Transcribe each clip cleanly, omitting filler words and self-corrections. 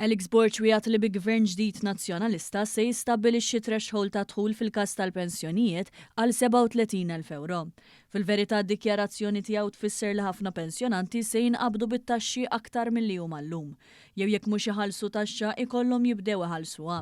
Alex Borg wiegħed li bi Gvern ġdid Nazzjonalista se jistabbilixxi threshold ta' dħul fil-każ tal-pensjonijiet għal 37,000 ewro. Fil-verità d-dikjarazzjoni tiegħu tfisser li ħafna pensjonanti se jinqabdu bit-taxxi aktar milli huma llum. Jew jekk mhux iħallsu taxxa ikollhom jibdew iħallsuha.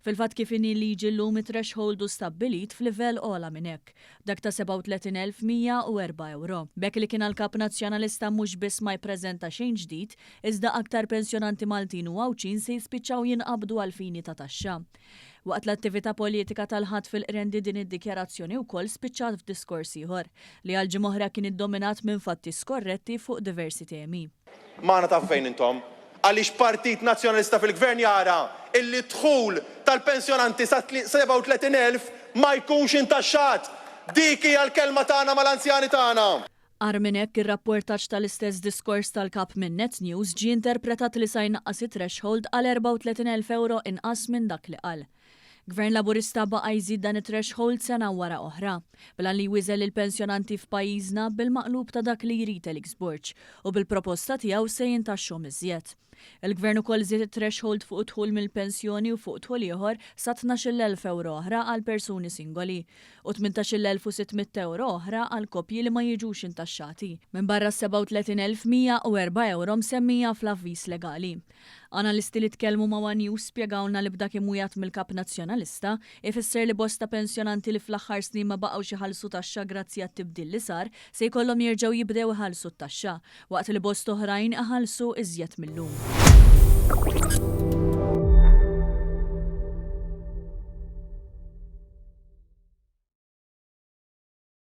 Fil-fatt kif inhi l-liġi llum it-threshold hu stabbilit f'livell ogħla minn hekk, dak ta' 37,104 ewro. B'hekk li kien għall-Kap Nazzjonalista mhux biss ma jippreżenta xejn ġdid, iżda aktar pensjonanti Maltin u Għawdxin se jispiċċaw jinqabdu għall-fini ta' taxxa. Waqt l-attività politika tal-Ħadd fil-Qrendi din id-dikjarazzjoni wkoll spiċċat f'diskors ieħor, li għal ġimgħa oħra kien iddominat minn fatti skorretti fuq diversi temi. Magħna tafu fejn intom. Għaliex Partit Nazzjonalista fil-Gvern jara illi d-dħul tal-pensjonanti sa 37,000 ma jkunx intaxxat. Dik hija l-kelma tagħna mal-anzjani tagħna. Agħar minn hekk, ir-rapportaġġ tal-istess diskors tal-Kap minn Net News ġie interpretat li sa jnaqqas it-threshold għal 34,000 ewro inqas minn dak li qal. Gvern Laburista baqa' jżid dan it-threshold sena wara oħra, bl-għan li jwieżen lill-pensjonanti f'pajjiżna bil-maqlub ta' dak li jrid Alex Borg u bil-proposta tiegħu se jintaxxhom iżjed. Il-Gvern ukoll żied it-threshold fuq id-dħul mill-pensjoni u fuq dħul ieħor sa 12,000 ewro oħra għal persuni singoli u 18,600 ewro oħra għal koppji li ma jiġux intaxxati, minbarra s-37,104 ewro msemmija fl-avviż legali. Analisti li tkellmu ma' one News spjegawlna li b'dak imwiegħed mill-Kap Nazzjonalista, ifisser li bosta pensjonanti li fl-aħħar snin ma baqgħux iħallsu taxxa grazzi għat-tibdil li sar, se jkollhom jerġgħu jibdew iħallsu t-taxxa, waqt li bosta oħrajn iħallsu iżjed mil-lum.